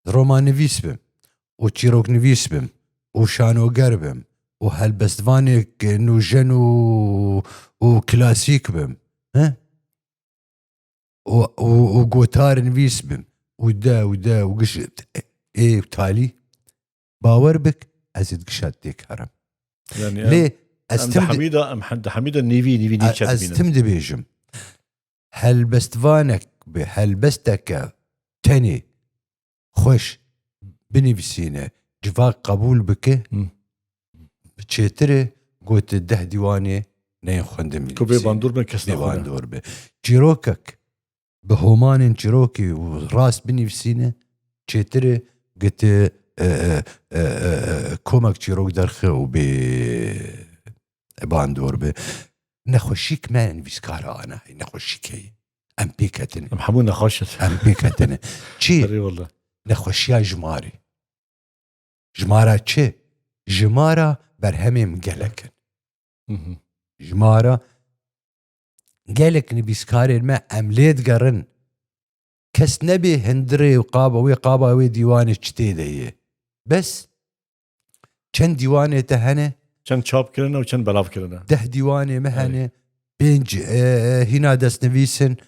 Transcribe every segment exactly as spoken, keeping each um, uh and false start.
romannivîs bim û çîroknivîs bim û şanoger bim û helbestvanêk nûjen û, û klasîk bim, he? Û, û, û gotar nivîs bim û de û de û giş ê talî, bawer bik, ez ê di gişa têk herim. Yani Lê em, ez em di tim di- hemî de em he- di hemî de nîvî nîvî nîçe ez dibînin. tim dibêjim, helbestvanek bi helbesteke tenê xweş binivîsîne, civak qebûl bike, Hı. çêtir e got deh dîwanê neyên xwendin. Ku bê bandor bin kes Bê naxwene. bandor be. Çîrokek bi homanên çîrokê û rast binivîsîne, çêtir e gotê, e, e, e, e, e, komek çîrok derxe û bê bandor be. Nexweşîk me nivîskara ana heye, nexweşîk heye. Em pêk ketine. Em hemû nexweş in. Em pêk ketine. Çi? Erê wele. Nexweşiya jimarê. Jimara çi? Jimara berhemên gelek in. Hı hı. Jimara gelek nivîskarên me em lê digerin. Kes nebê hindirê û qaba wê, qaba wê dîwanê çi tê de ye. Bes çend dîwanê te hene? Çend çap kirine û çend belav kirine. Deh dîwanê me hene, pênc, e, e, hîna destnivîs in,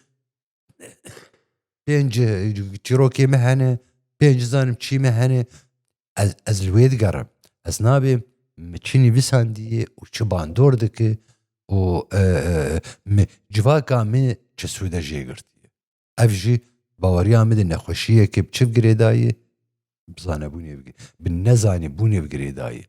pênc, e, çîrokê me hene, pênc zanim çî me hene. Ez, ez li wê digerim. Ez nabêm min çi nivîsandiye û çi bandor dike û, e, e, mi, civaka min çi sûde jê girtiye. Ev jî baweriya min di nexweşiyeke bi çi bi girêdayî, bi zanebûnê bi gi-, bi nezanîbûnê bi girêdayî.